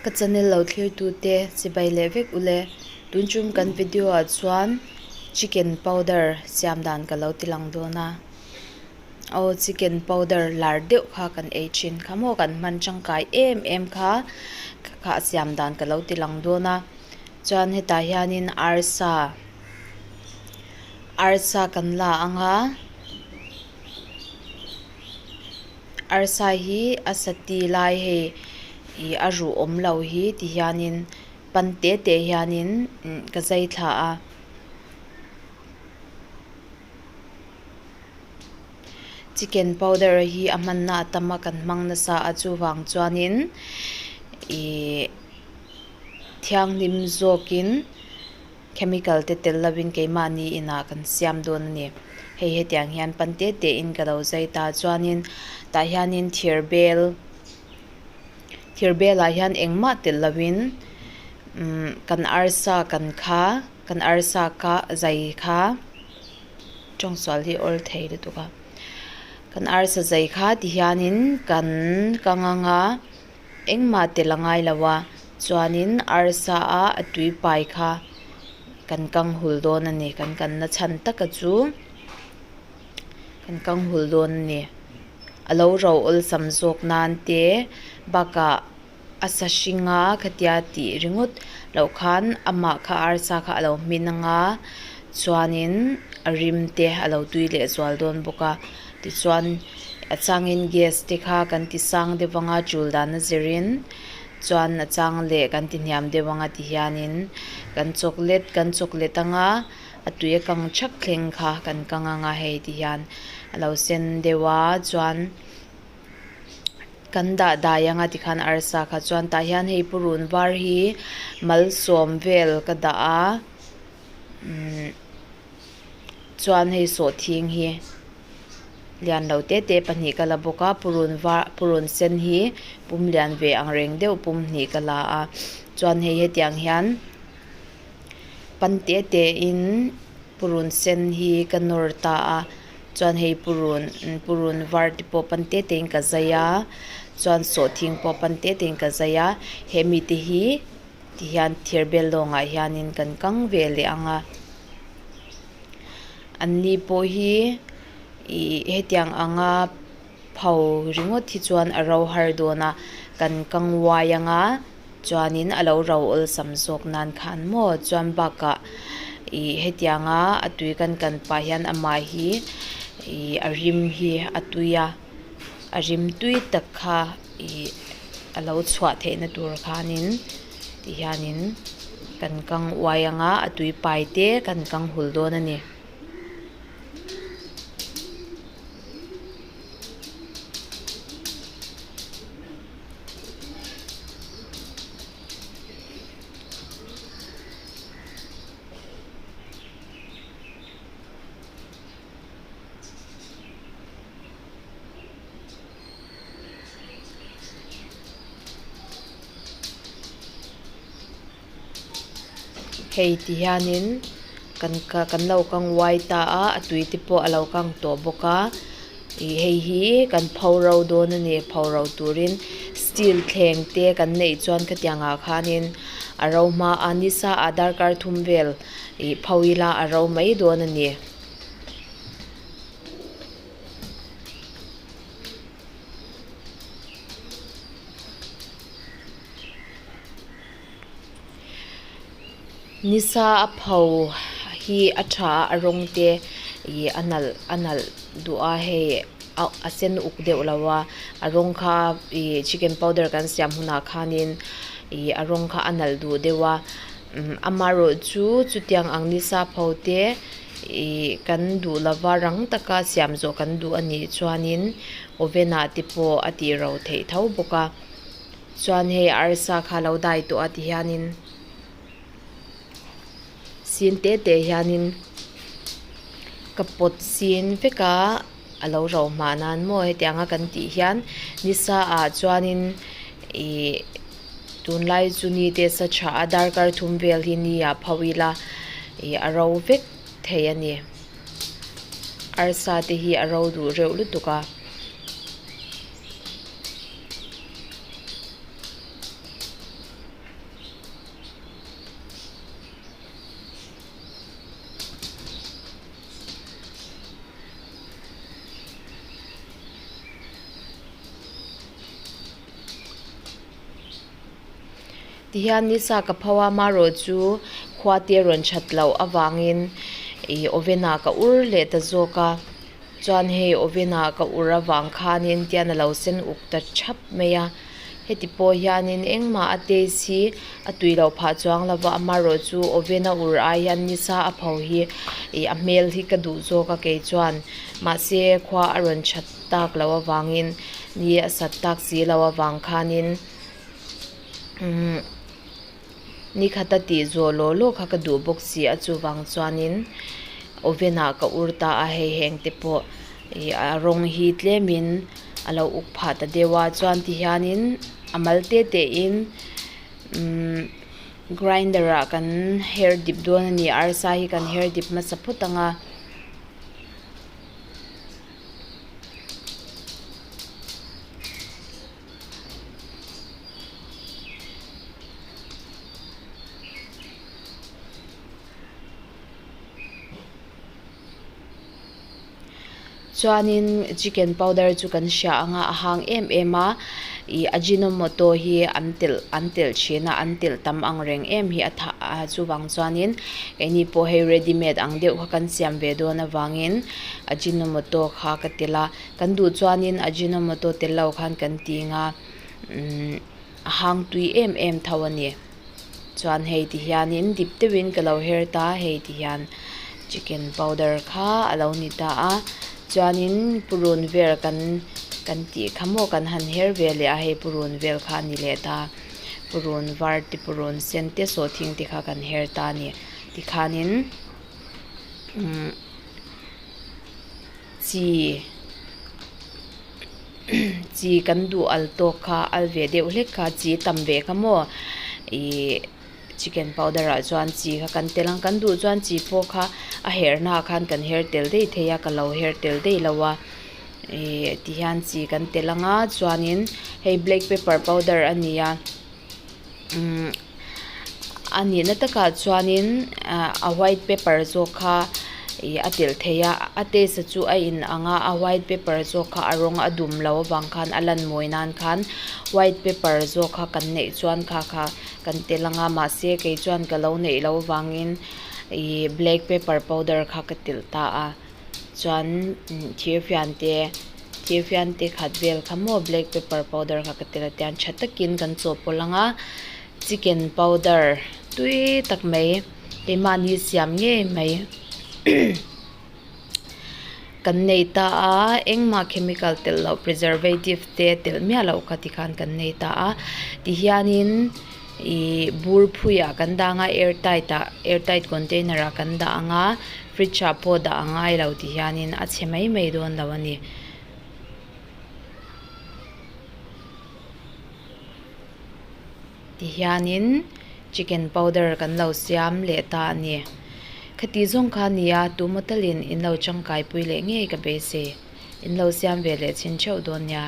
Ka channel lo thlir tute chibai leh vek ule. Tun tum kan video ah chuan chicken powder siam dan ka lo ti lang dawn a. Aw chicken powder lar deuh kha kan ei thin kha maw kan hman tangkai em em kha kha a siam dan ka lo ti lang dawn a. Chuan hetah hianin arsa arsa kan la ang a. Arsa hi a sati lai hei ih a ruh awm lo hi ti hianin pan te te hianin ka zai thla a. Chicken powder hi a hmanna a tam a kan hmang nasa a chuvang chuanin ih thianghlim zawkin. Chemical te tel lovin keimahni inah kan siam dawn a ni. Hei hetiang hian pan te te in ka lo zai ta chuanin tah hianin thir bel thir belah hian engmah tel lovin umm kan arsa kan kha kan arsa kha zai kha tawngsual hi awl thei lutuk a kan arsa zai kha ti hianin kan kang anga. Engmah tel a ngai lo a, chuanin arsa a a tui pai kha kan kang hul dawn a ni, kan kanna chhan taka chu kan kang hul dawn a ni. A lo ro awlsam zawk nan te bakah a sa hring a khatia tih ringawt loh khan amah kha arsa kha a lo hmin anga chuanin a rim te a lo tui leh zual dawn bawk a. Tichuan a changin gas te kha kan ti sang deuh anga tul dan a zirin chuan a chang leh kan ti hniam deuh anga ti hianin kan chawklet kan chawklet anga a tui a kang thak thleng kha kan kang anga hei ti hian a lo sen deuh a chuan kan dah dai anga tikhan arsa kha chuan tah hian hei purun var hi malsawm vel ka dah a umm. Chuan hei sawhthing hi lian lo te te pahnih ka la bawk a purun var purun sen hi pum lian ve ang reng deuh pum hnih ka la a chuan hei hetiang hian pan te te in purun sen hi ka nawr ta a chuan hei purun purun var te pawh pan te te in ka zai a chuan sawhthing pawh pan te te in ka zai a hemi te hi. Tihian thir bel lawngah hianin kan kang ve leh ang a, an ni pawh hi ih hetiang anga pho ringawt hi chuan a ro har dawn a, kan kang uai ang a chuanin a lo ro awlsam zawk nan khan maw chuan bakah ih hetianga a tui kan kan pah hian amah hi ih a rim hi a tui a, a rim tui tak kha ih. A lo chhuah theihna tur khanin ti hianin kan kang uai anga a tui pai te kan kang hul dawn a ni. Hei ti hianin kan kan lo kang uai ta a a tui te pawh a lo kang tawh bawk a ih hei hi kan pho ro dawn a ni pho ro turin steel thleng te kan neih chuan khatiang ah khanin a ro hma a nisa ah darkar thum vel ih pho ila a ro mai dawn a ni. Nisa a pho hi a tha a a rawng te ih a nalh a nalh duh a hei a sen uk deuh lo a a rawng kha ih chicken powder kan siam hunah khanin ih a rawng kha a nalh duh deuh a amaherawh chu chutiang ang nisa pho te. Ih kan duh lova rang taka siam zawh kan duh a nih chuanin oven ah te pawh a tih ro theih tho bawk a chuan hei arsa kha lo dai tawh a ti hianin sin te te hianin ka pawt sin vek a a lo ro hma nan maw hetianga kan tih hian nisa ah chuanin ih tunlai chu ni te sa tha a darkar thum vel hi ni ah pho ila ih a ro vek thei a ni arsa te hi a ro duh reuh lutuk a. Tihian nisa ka pho a marawh chu khua te a rawn that loh avangin ih oven ah ka ur leh ta zawk a chuan hei oven ah ka ur avang khanin tian a lo sen uk ta thap mai a heti pawh hianin engmah a taste hi a tui loh phah chuang lo va amarawh chu oven a ur ai hian nisa a pho hi ih a hmel hi ka duh zawk a kei chuan mahse khua a rawn that tak loh avangin ni a sat tak si loh avang khanin umm ni khata tih zawh lawh lawh kha ka duh bawk si a chuvang chuanin oven ah ka ur ta a hei heng te pawh ih a rawng hi tlemin a lo uk phah ta deuh a chuan ti hianin a mal te te in umm grinder ah kan her dip dawn a ni arsa hi kan her dip hmasa phawt ang a. Chuanin chicken powder chu kan hria ang a a hang em em a ih ajinomoto hi an telh an telh thin a an telh tam ang reng em hi a tha a chuvang chuanin keini pawh hei ready made ang deuh kha kan siam ve dawn avangin ajinomoto kha ka telh a. Kan duh chuanin Ajinomoto tel lo khan kan ti nga umm a hang tui em em tho a ni. Chuan hei ti hianin dip deuhin ka lo her ta hei ti hian chicken powder kha a lo ni ta a. Chuanin purun vel kan kan tih kha maw kan han her ve leh a hei purun vel kha a ni leh ta. Purun var te purun sen te sawhthing te kha kan her ta a ni. Tikhanin umm. Chi chi kan duh al tawk kha al ve deuh hlek kha chi tam ve kha maw ihh chicken powder ah chuan chi kha kan tel ang kan duh chuan chi pawh kha a herh na ah khan kan her tel daih thei a ka lo her tel daih lo a ihh tihian chi kan tel ang a chuanin hei black pepper powder a ni a umm a nihna takah chuanin ah a white pepper zawk kha ih a telh theih a a taste chu a in ang a a white pepper zawk kha a rawng a dum loh avang khan a lan mawi nan khan white pepper zawk kha kan neih chuan kha kha kan tel ang a mahse kei chuan ka lo neih loh avangin ih black pepper powder kha ka telh ta a. Chuan thirfian te thirfian te khat vel kha maw black pepper powder kha ka tel a tiang tha takin kan chawhpawlh ang a chicken powder tui tak mai keimahni siam ngei mai kan nei ta a engmah chemical telh loh preservative te telh miah loh kha tikhan kan nei ta a tihianin Ih bur phuiah kan dah ang a air tight ah air tight container ah kan dah ang a fridge ah pawh dah a ngai lo ti hianin a chhe mai mai dawn lo a ni. Ti hianin chicken powder kan lo siam leh ta a ni. Khati zawng kha a ni a tumaw talin in lo tangkai pui leh ngei ka beisei. In lo siam ve leh chhin theuh dawn nia.